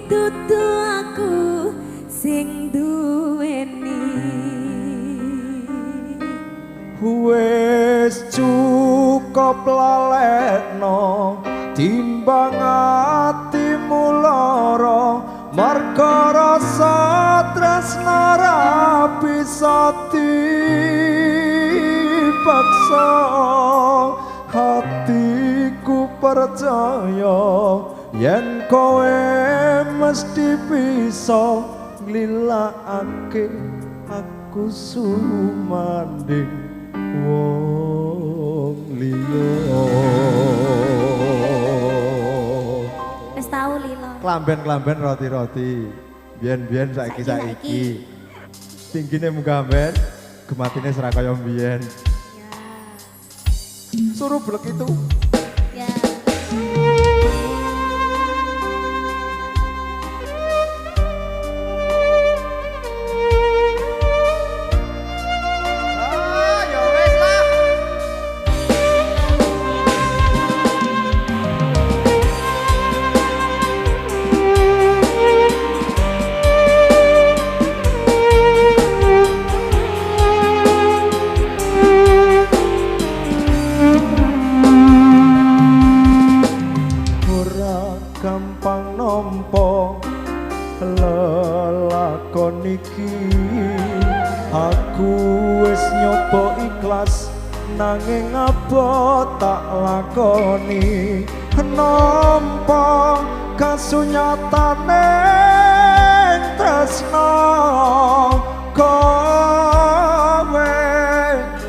dudu aku sing duweni. Wis cukup lalekno timbang atimu lara, marga rasa tresna ra bisa dipaksa. Hatiku percaya yen kowe mesti bisa nglilakake aku sumanding wong liya. Wis tau lilo. Klamben-klamben roti-roti. Biyen-biyen saiki-saiki. Tinggine munggah ben, gematine ora kaya mbiyen. Ya. Suruh blek itu. Ya. Ah, ya wis lah. Ora gampang nampa lelakon iki, aku wis nyoba ikhlas nanging abot tak lakoni. Nampa kasunyatane tresna kowe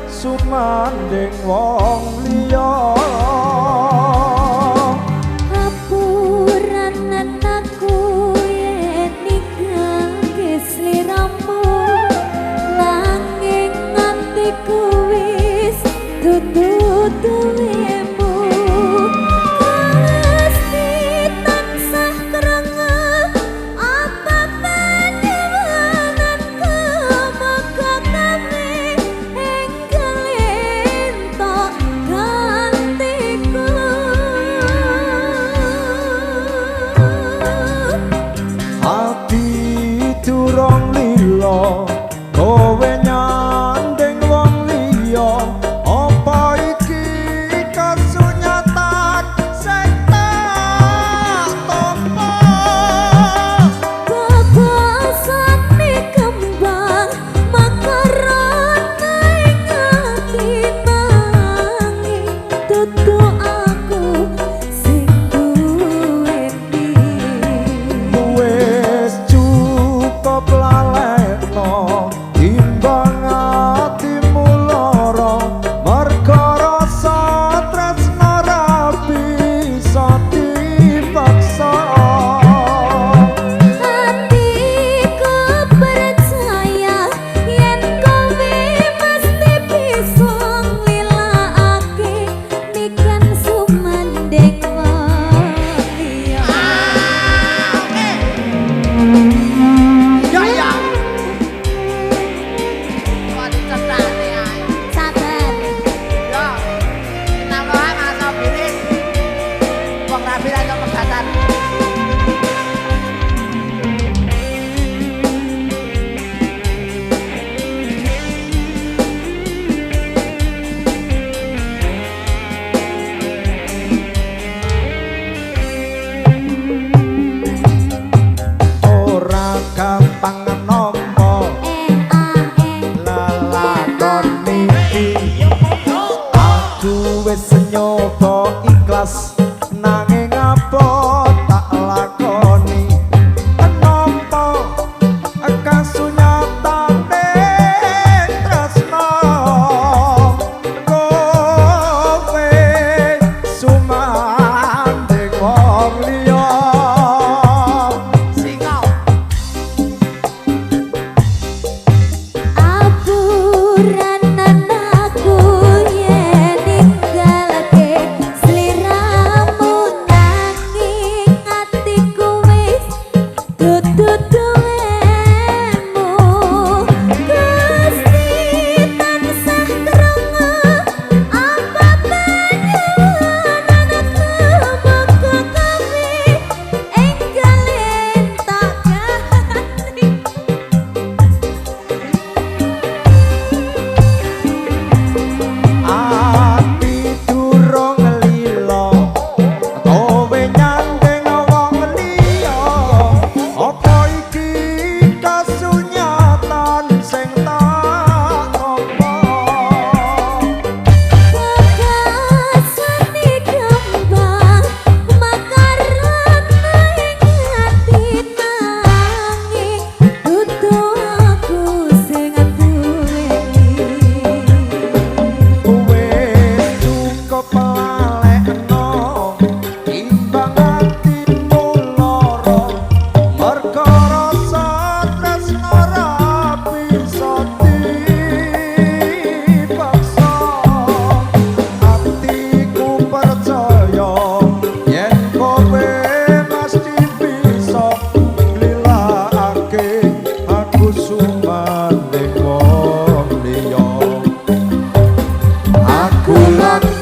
sumanding wong liya. Apuranen aku yen ninggalke sliramu, nanging atiku wis dudu duwemu. Gusti tansah krungu apa panjenenganku, muga kami enggal entuk gantiku. Ati durung lila kowe nyanding wong liya, apa iki kasunyatan sing tak tampa? Bebasane kembang makarana ing ati, nanging dudu aku sing duweni. Wis cukup lalekno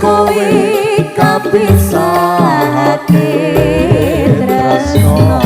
Kowe kapisahake tresno.